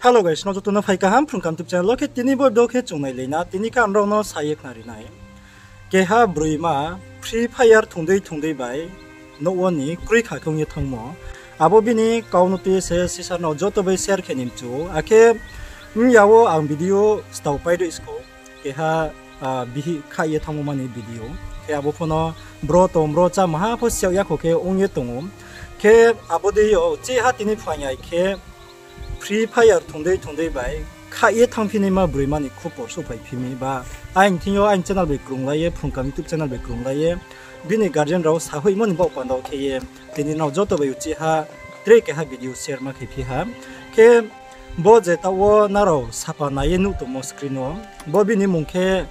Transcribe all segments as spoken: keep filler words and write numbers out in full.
Hello guys, nrao joto no phai kaham Phrung Kaham YouTube channel wo. Khe tini bo video khe chung nailai na, tini khe ang nrao no sa ye khnari nai. Keha broima Free Fire thungdei thungdei bai nouh wo ni kroi kha khe ong ye thanngmo. Abo bini kau no tui ye se sisa nrao joto bai share khe ni mchu. Akhe mya wo ang video stao pai dei skou. Keha, ah, bihih khaih ye thanngmo mani video. Khe abo pho no bro tong bro chá maha pho siyak ya kho khe ong ye tong ou. Khe abo dei yo chiha tini phaing ai khe Free Fire thungdei thungdei bai khaih ye thanngphi naima broima ni khupor souhphai phi mi ba, aini thing yo aini channel bai krunglai ye, Phrung Kaham YouTube channel bai krunglai ye, bini guardian rao sahoihmo ni baoh panda wo khe ye, tini nrao joto bai uchiha tre keha video share ma khe phi ha. Khe bo je taoh wo nrao sapa nai ye nuh tongmo screen wo, bo bini mmung khe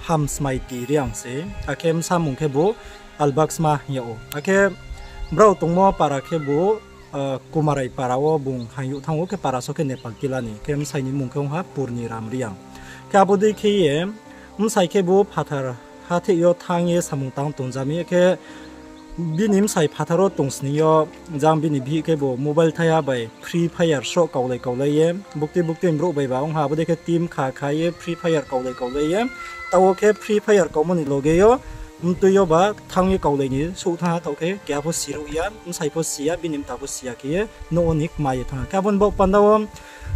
Hamsmaiti Reang se, akhe bsa mmung khe bo Albaksma hing yag ou. Akhe brao tongmo para khe bo, ah, Kumarai para wo bung haing youh thanng ou, khe para so khe Nepal tila ni, khe bsai ni mmung khe ong ha Purniram Reang. Khe abo dei khe ye bsai khe bo phathar hatheh yo thanng ye samung tang tongja mi, khe bini bsai phathar wo tong sning yo, jang bini bihih khe bo mobile thaiha bai Free Fire sroh kaulai kaulai ye, buktui buktui brouh bai ba ong ha, abo dei khe team kha kha ye Free Fire kaulai kaulai ye, taoh wo khe Free Fire kaumo ni loge yo, mtui yo ba thanng ye kaulai ni souh thanng ha, taoh khe keha pho siruh ya, bsai pho si ya, bini mta pho si ya khe ye nouh wo ni kma ye thanng ha. Khe abo ni baoh panda wo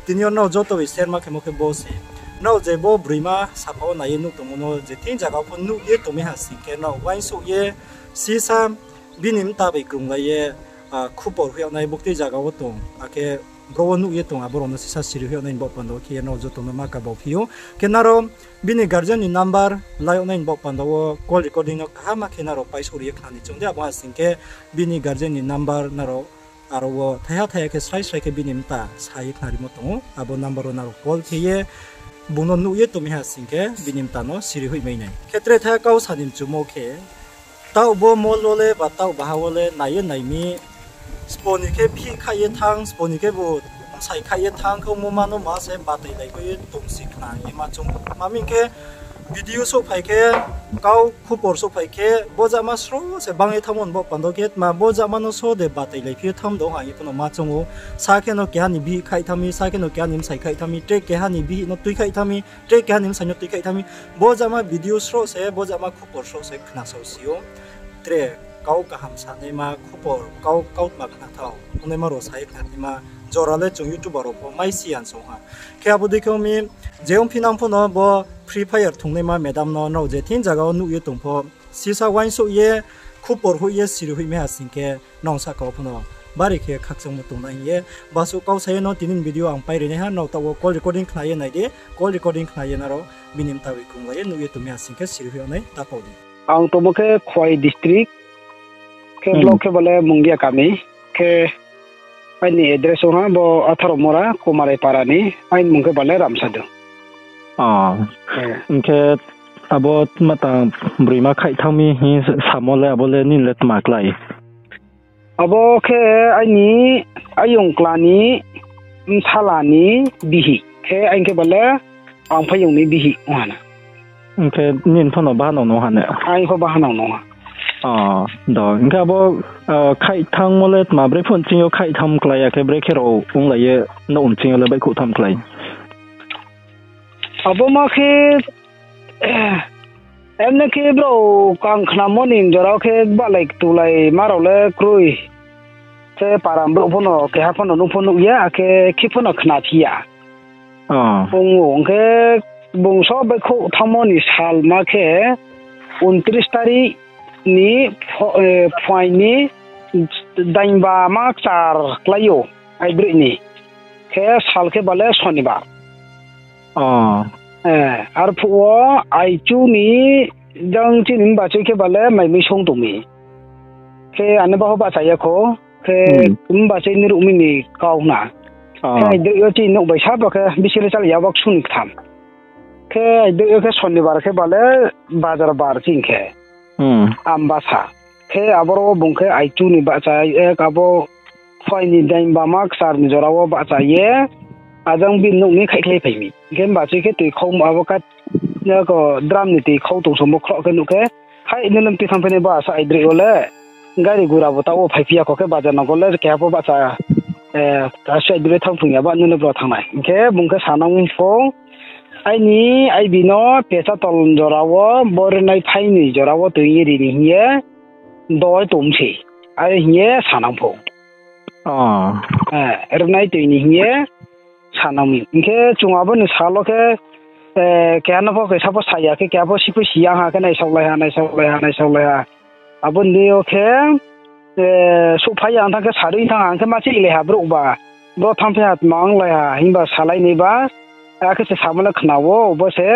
tini yo nrao joto bai share ma khemo khe bo se. Nrao je bo broima sapa wo nai ye nuh tongmo no je thing zaga pho nuh ye tong mi ha sing khe nrao uaingsouh ye sisa bini mta bai krunglai ye, ah, khupor hoih yag nai buktui zaga wo tong, akhe bro wo nuh ye tong, abo rao no sisa siri hoih yag nai ni baoh panda wo khe ye nrao joto no ma kabau phi ou. Khe nrao bini guardian ni number lai yag nai ni baoh panda wo call recording no kaham khe nrao paisouh ri ye khna ni choung di, abo ha sing khe bini guardian ni number nrao aro wo thaiha thaiha khe srai srai khe bini mta sa ye khnarimo tong ou, abo number wo nrao call khe ye bung no nuh ye tong mi ha sing khe bini mta no siri hoih mai nai. Khe tre thaiha kau sa ni mchumo khe, taoh bo mall wo le ba taoh baha wo le nai ye nai mi, sbo ni khe bihih khaih ye thanng, sbo ni khe bo bsai khaih ye thanng khe ongmo ma no ma se batailai khe ye tong si khna ye ma choung ou. Ma mi khe video souhphai khe, kau khupor souhphai khe, bo jama sroh se bang ye thanngmo ni baoh panda wo khe, tma bo jama no sroh de batailai phi ye thanng do ha ye pho no ma choung ou. Sa khe no keha ni bihih khaih thanng mi, sa khe no keha ni bsai khaih thanng mi, tre keha ni bihih no tui khaih thanng mi, tre keha ni bsai no tui khaih thanng mi. Bo jama video sroh se, bo jama khupor sroh se khnasao si ou. Tre kau kaham sanaima, khupor kau, kautma khnathao ongnaima rao sa ye khnanaima jora le chung YouTuber rao pho mai si ya song ha. Khe abo dei khe ong mi, je ongphi nang pho no bo Free Fire thungnaima madam no nrao je thing zaga wo nuh ye tong pho, sisa uaingsouh ye, khupor hoih ye, siri hoih mai ha sing khe, nrao sahka wo pho no bari khe khakchangmo tongnai hing ye, basuh kau sa ye no tini ni video ang pairinaiha, nrao taoh wo call recording khna ye nai di, call recording khna ye nrao bini mta bai krunglai ye nuh ye tong mi ha sing khe siri hoih yag nai ta pau di. Ang tongmo khe Khowai district, khe block khe bale Mungia kami, khe aini address ong ha bo Atharo Mora, Kumarai para ni, aini mmung khe bale Ramsadu. Hing khe abo tma tang broima khaih thanng mi hing samo le abo le nini le tma klái? Abo khe aini ayong kla ni bsala ni bihih. Khe aini khe bale ang phaiyong ni bihih ong ha na. Hing khe nini pho no bahanao nung ha ne? Aini pho bahanao nung ha. Do, hing khe abo, ah, khaih thanngmo le tma bre pho nching yo khaih thanng klái ya khe bre khe rao onglai ye nouh nching yo le baihkhouh thanng klái? Abo ma khe, emne khe brao kang khnamo ni jora wo khe bahlai ktulai ma rao le kroi. Khe para brouh pho no keha pho no nuh pho nuh ya, akhe khe pho no khna phi ya. Ong ou, hing khe bung so baihkhouh thanngmo ni sal ma khe ঊনত্রিশ তারিখ ni pho-, eh, phuaing ni dainba ma kchar klái ou, aibroih ni. Khe sal khe bale Sonibar. Arphuh wo aichu ni jang chini mbachoi khe bale maimui song tong mi. Khe ani baho bahcha ya kho, khe mbachoi ni ruh mi ni kau na. Khe aibroih yo chini nouh bai sabo khe bisi le chálai ya, waksu ni ktham. Khe aibroih yo khe Sonibar khe bale bazar bar ching khe. Ambasa. Khe aboro wo bung khe aichu ni bahcha, ek abo phuaing ni dainba ma kchar ni jora wo bahcha ye, ajang bini nouh ni khaihkhlai phai mi. Hing khe mbachoi khe toi khau abo ka, ko drum ni toi khau tong songmo khroh khe nuh khe, hai nung le mtui thanngphi nai ba sa aibroih yo le. Gari gura bo taoh wo phaiphi ya kho khe bazar nogo le keha pho bahcha Asuh aidre thanng phung ya ba nung le bro thanngnai. Hing khe bung khe sanang pho, aini aibi no Pechatol jora wo bo rinai phainoi jora wo tui ye ri ni hing ye doi tong se. Are hing ye sanang pho. Rinai tui ni hing ye sanang mi. Hing khe chung abo ni sal wo khe, keha no pho kesa pho sa ya khe, keha pho si pho si ya ha khe naisaolai ha, naisaolai ha, naisaolai ha. Abo ni deing yo khe, souhphai ya ang thanng khe sarui thanng ha, ang khe ma chihlai ha brouh ba. Bro thanngphi ha tma onglai ha, himba salai nai ba, akhe se samo le khna wo, bo se,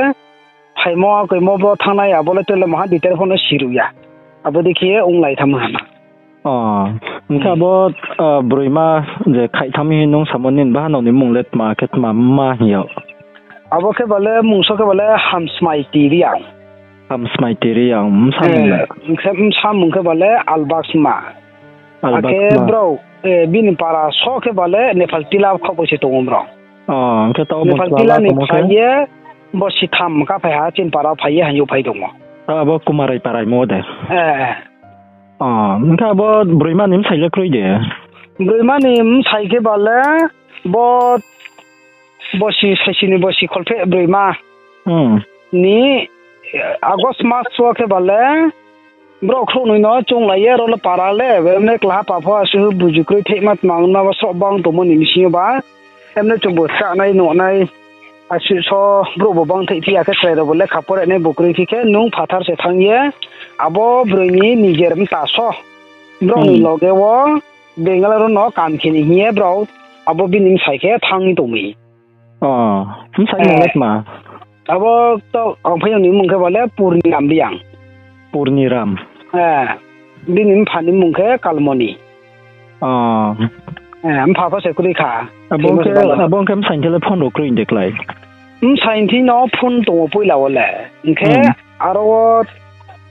phaimo, akoimo bro thanngnai, abo le tre le maha detail pho no siruh ya. Abo dei khe onglai thanng ha na. Hing khe abo, broima je khaih thanng mi hing nung samo nini bahanao ni mmung le tma khe tma mma hing yag? Abo khe ba le mungso khe ba le Hamsmai Ti Reang. Hamsmai Ti Reang, bsa mung le? Bsa mung khe ba le Albasma. Akhe brao, bini para so khe ba le Nepal Tila khaoh bai se tong ou brao. Nepal Tila ni phai ye, bo sitham kaphai ha chini para phai ye haing yo phai tong ou. Abo Kumarai paraimo de. Hing khe abo broima ni bsai le kroi de? Broima ni bsai khe ba le, bo, bosi saisi ni bosi kholpheh broima ni, August mas wo khe ba le, brouh khrouhnoi no chounglai ye, ro le para le, emne klaha pa pho asuh buju kroi thaihma tma ongma ba sroh bang tongmo ni bsing yo ba, emne chungbu chánai nuhnai, asuh so brouh bo bang thaih phi ya khe chrai rao bo lekha pore nai bo kroi phi khe nung phathar se thanng ye, abo broi ni nijer mta so, brao ni loge wo, Bengaluru no kam khe ni hing ye brao, abo bini bsai khe thanng tong mi. Bsai mung le tma? Abo to ang phai ni mmung khe ba le Purniram Reang. Purniram. Bini mpha ni mmung khe Kalmoni. Mpha pho se kroi kha. Abo ong khe bsai thing le phone rao kroi de klái? Bsai thing no phone tong ou poila wo le. Hing khe aro wo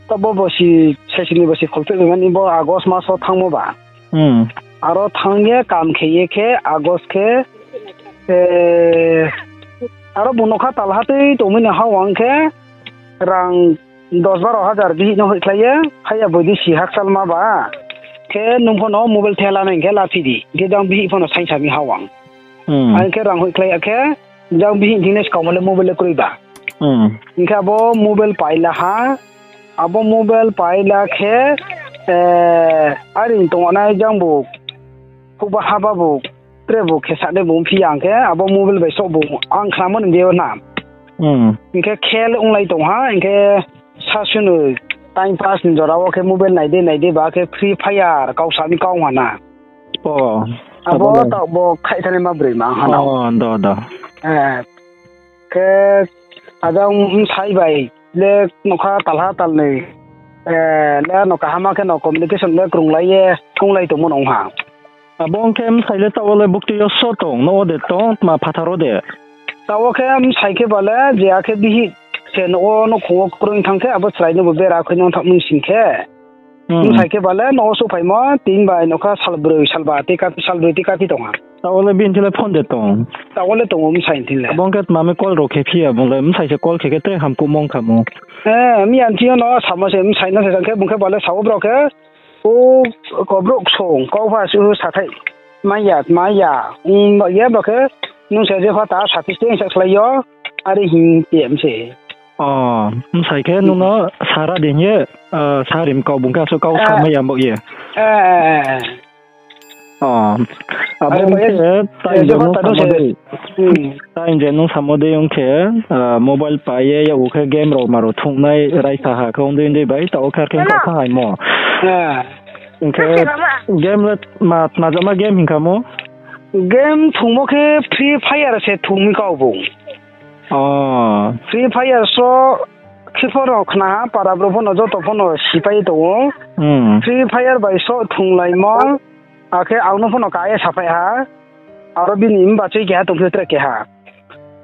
taoh bo bosi saisi ni bosi kholpheh ni mani bo August mas wo thanngmo ba. Aro thanng ye kam khe ye khe August khe, aro bung nokha talha tui tongmi ni hawang khe rang dos baro hajar bihih no hoihkhlai ye, phai ya boi di si hakchalma ba. Khe nung pho no mobile thela nai hing khe laphi di. Hing khe jang bihih pho no saingsa mi hawang. Ang khe rang hoihkhlai ya khe, jang bihih thing le skaomo le mobile le kroi ba. Hing khe abo mobile pai la ha, abo mobile pai la khe, are tong nai jang bu, houhba haba bu, tre bu khe sa de bu phi ya ang khe, abo mobile bai souh bu, ang khnamo ni dei yo na. Hing khe khel onglai tong ha, hing khe sasu no time pass ni jora wo khe mobile nai de, nai de ba khe Free Fire kau sa mi kau ha na. Abo taoh bo khaih thanaima broima ha na. Khe ajang bsai bai le nokha talha talnoi, le no kaham khe no communication le krunglai ye onglai tongmo no ong ha. Abo ong khe bsai le taoh wo le buktui yo so tong, nouh wo de tong, tma phathar wo de? Taoh wo khe bsai khe ba le je akhe bihih se nouh wo nouhkhong wo kroi thanng khe abo chrai no bo bera khui nang thanng mi sing khe. Bsai khe ba le nouh wo souhphaimo, tini bai nokha salbroi, salba, salbroi tei kaphi tong ha. Taoh wo le bini thing le phone de tong? Taoh wo le tong ou bsai thing le. Abo ong khe tma mi call rao khe phi ya bung le, bsai se call khe khe tre hamkuhmo ong kha mo. Mi ya thing yo no samo se bsai no se jang khe bung khe ba le sao brao khe, o, kobrouh ksong, kau pha suh sathaih mai ya, mai ya, ong ba ye ba khe, nung se jepha ta sathis te hingsa khlai yo, are hing te mse. Bsai khe nung no sara di hing ye, sa rim kau bung khe asuh kau sa mai ya bo ye. Abo ong khe, tai je nung samo dei ong khe, mobile pai ye, yakgu khe game rao ma rao thungnai raisa ha khe ong dei ong dei bai, taoh wo khe ar khe ong kau thanng hai mo. Ong khe game le tma, tma jama game hing kha mo? Game thungmo khe Free Fire se thung mi kau bung. Free Fire so khe pho no khna ha, para brouh pho no joto pho no sipai tong ou. Free Fire bai so thunglaimo, akhe ang no pho no ka ye saphai ha. Aro bini bachoi keha tongphi tre keha.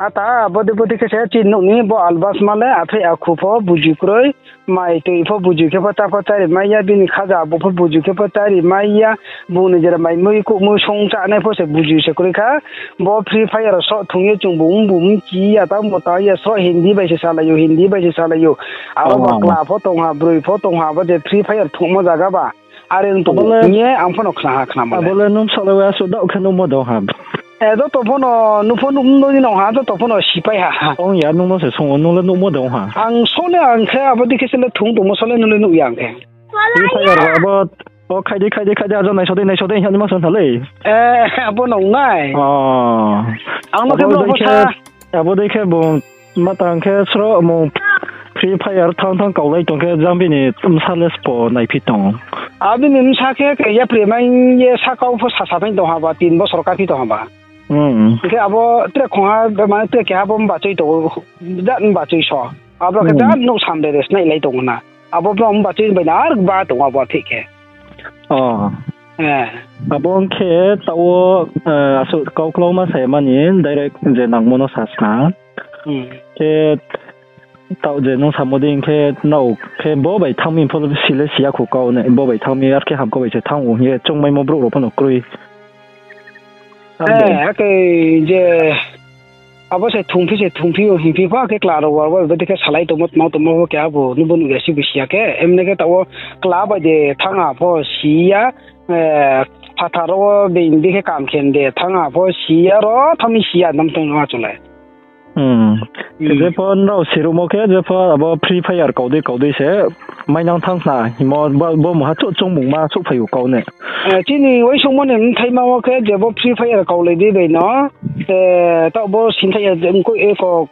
Ata, bodei bodei khe se chini nouh ni bo Albasma le, aphei akhu pho buju kroi, mai tui pho buju khe pho chá pho chári mai ya, bini khaja abo pho buju khe pho chári mai ya, bung ni jera mai mui kuh mui song chánai pho se buju se kroi kha, bo Free Fire so thung ye chung bu mbu mchi ya, tang bo tang ya, so Hindi bai se salai ou, Hindi bai se salai ou, aro ba kla pho tong ha, broi pho tong ha, abo je Free Fire thungmo zaga ba, Are ong tong ou. Abo le, hing ye ang pho no khna ha, khna ma le. Abo le nung bsa le wa asuh daoh khe nuhmo de ong ha. E, joto pho no, nung pho nuh, nuh ni nong ha, joto pho no sipai ha. Ong ya, nung no se sung ou, nung le nuhmo de ong ha. Ang sole ang khe, abo dei khe se le thung tongmo sole nung le nuh ya ang khe. Ri phai ya ro, abo, o khai di, khai di, khai di, ajo naiso dei, naiso dei, hing ye ma sung tha le. E, abo nong nai. O. Ang no khe abo dei khe, abo dei khe bung Ma tang khe sro mung Free Fire thanng thanng kaulai tong khe jang bini bsa le spo naiphi tong. A bini bsa khe ke yapri mai ye sakau pho sasa phai tong ha ba, tin bosor kaphi tong ha ba. Hmm. Hing khe abo tre khongha, mane tre keha bo mbachoi tong, jat mbachoi so. Abo khe Hmm. jat nouh sam de de snai lai tong na. Abo bo mbachoi bai na ar ba tong abo thik khe. Oh. Eh. Abo ong khe taoh wo, eh, asuh kau klauma sa ya mani direct je nangmo no sa sna. Hmm. Khe taoh je nung samo dei khe nrao khe bo bai thanng mi pho si le si ya kho kau ne, bo bai thanng mi ar khe hamkau bai se thanng ou hing ye choungmaimo brouh rao pho no kroi. Abo. Eh, akhe je abo se thungphi se thungphi ou hingphi pho, akhe kla rao wo abo dei khe salai tongmo tma tongmo pho keha bo nuh bo nuh ya si bo si ya khe, emne khe taoh wo kla bai de thanng ha pho si ya, eh, phathar wo being dei khe kam khe de thanng ha pho si ya ro, thanng mi si ya nam tong ma chung le. Hmm. Hmm. Jepho nrao siruhmo khe, jepho abo Free Fire kau dei kau dei se mainang thanng khna hingmo, bo, bo mungha chouh choungmungma souhphai ou kau ne. Eh, chini uaingsouhmo ni bthaima wo khe, jebo Free Fire kaulai dei bai no, eh, taoh bo sinthai ya, je mkoih, eh, ko,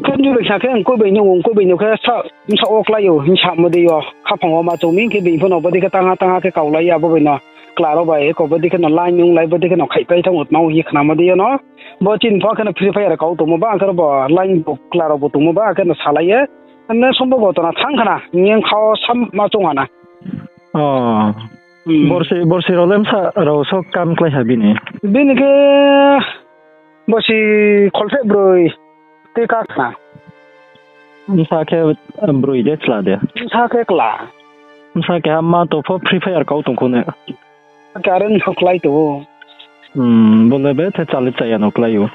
khe nju bai khna khe mkoih bai no, mkoih bai no khe sa, bsaoh wo klái ou, hing samo dei yo, khaphang wo ma choung mi khe being pho no bo dei khe tangha tangha khe kaulai ya, abo bai no, kla rao bai, eko bo dei khe no line ong lai, bo dei khe no khaihpai thanng ou tma ou hing ye khnamo dei yo no. Bo chini pho khe no Free Fire kau tongmo ba, akhe ro bo line bo kla rao bo tongmo ba, akhe no salai ye. Emne sombo gotona thanng khna, hing ye kha wo sam ma choung ha na. Oh. Hmm. Borsi, borsi rao le bsa rao so kam klái ha bini? Bini khe borsi kholpheh broi tei ka khna. Bsa khe, eh, broi de chla de? Bsa khe kla. Bsa keha ma to pho Free Fire kau tong khou ne? Current no klái tong ou. Hmm, bo le bethe chale chaya no klái ou.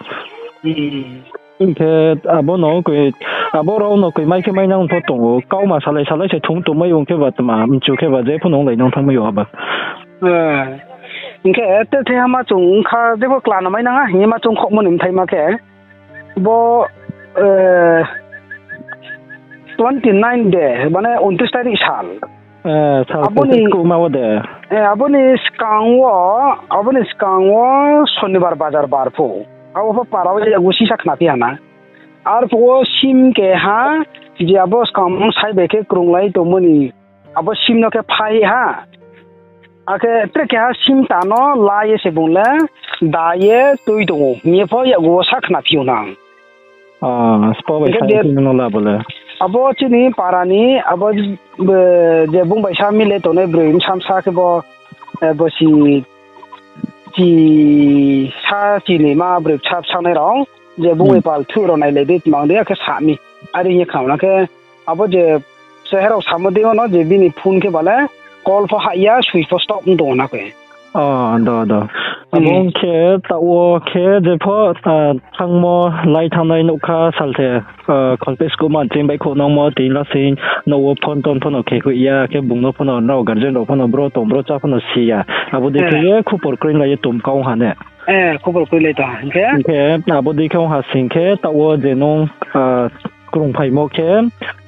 Hmm. Hing khe abo no koi, abo rao no koi mai khe mainang pho tong ou. Kauma salai salai se thung tongmai ong khe ba tma, mchu khe ba jepho no onglai nang thanngmai ou aba. Eh, hing khe te the ha ma chung ong kha, jepho kla no mainang ha hing ye ma chung khohmo ni bthaima khe. Bo, eh, twenty nine de, mane ঊনত্রিশ তারিখ sal. Eh, sal abo ni, sal koma wo de. Eh, abo ni skang wo, abo ni skang wo Sonibar bazar bar pho. Abo pho para wo yakgu sisa khnaphi ha na. Arphuh wo sim keha, je abo skang sai bai khe krunglai tongmo ni, abo sim no khe phai ha. Akhe tre keha sim ta no la ye se bung le da ye tui tong ou hing ye pho yakgu wo sa khnaphi ou nang. Ah, spo bai sa ye tui no la bo le. Abo chini para ni, abo, eh, je bung bai sa mile tongnai broi bsa bsa khe bo, eh, bo si, chi sa chini ma broi bsa bsa nai rao, je bung bai pal thu rao nailai dei tmang dei, akhe sa mi. Are hing ye khna na khe, abo je chehe rao samo dei wo no je bini phone khe ba le call pho hah ya, switch pho stop ong tong ou na khe. Oh, do, do. Abo ong khe taoh wo khe jepho, ah, thanngmo lai thanngnai nougkha salthe, ah, kholpheh skouhma tini baihkhouh nangmo tini lasing nouh wo phone ton pho no khe hoih ya, khe bung no pho no nrao guardian rao pho no bro tong bro chá pho no si ya. Abo dei khe ye khupor kroilai ye tom kau ha ne. Eh, khupor kroilai tong ha hing khe? Hing khe abo dei khe ong ha sing khe taoh wo je nung, ah, krungphaimo khe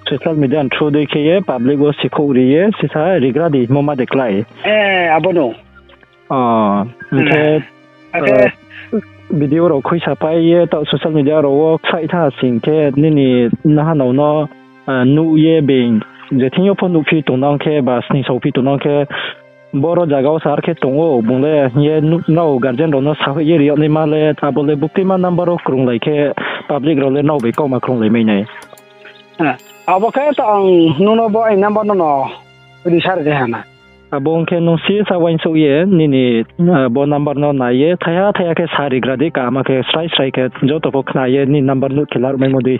social media ni through dei khe ye public wo sikhouh ri ye sisa rigra di hingmo ma de klái. Eh, abo no. Ah, hing khe, video rao khuisa pai ye taoh social media rao wo ksaih tha sing khe nini nahanao no, ah, nuh ye being je thing yo pho nuhphi tongnang khe ba sningsaophi tongnang khe, boro zaga wo sa ar khe tong ou, bung le hing ye nrao guardian rao no sahoih ye ri yag naima le, abo le buktima number wo krunglai khe public rao le nrao bai kauma krunglai mai nai. Abo khe to ang nung no bo aini number no no ri sa ri ha na. Abo ong khe nung sisa uaingsouh ye nini, ah, bo number no nai ye thaiha thaiha khe sa rigra di, kaham khe srai srai khe joto pho khna ye nini number nuh khe laruh maimo dei.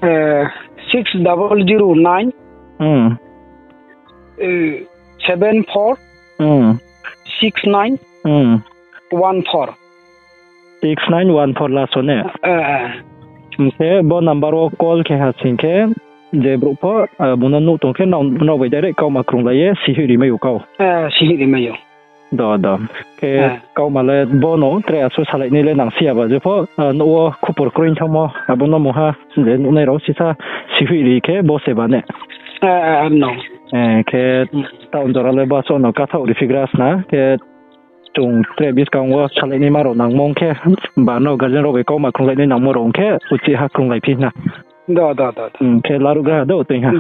Eh, six double zero nine, hmm, eh, seven four, hmm, six nine, hmm, one four. Six nine one four last o ne? Eh, eh. Hing khe bo number wo call khe ha sing khe, je brouh pho, bung no nuh tong khe nrao bai direct kauma krunglai ye sihoih ri mai ou kau. Sihoih ri mai ou. Do, do. Khe kauma le bo no tre asuh salai nai le nang si ya ba, je pho, nouh wo khupor kroi thanngmo, abo no mungha je nuhnai rao sisa sihoih ri khe bo se ba ne. Khe taoh jora le bo asuh no kathaoh ri phigra sna khe chung tre buskang wo salai naima rao nangmo ong khe, ba nrao guardian rao bai kauma krunglai nai nangmo rao ong khe uchih ha krunglai phi na. Khe laruhgra ha do, tui ha.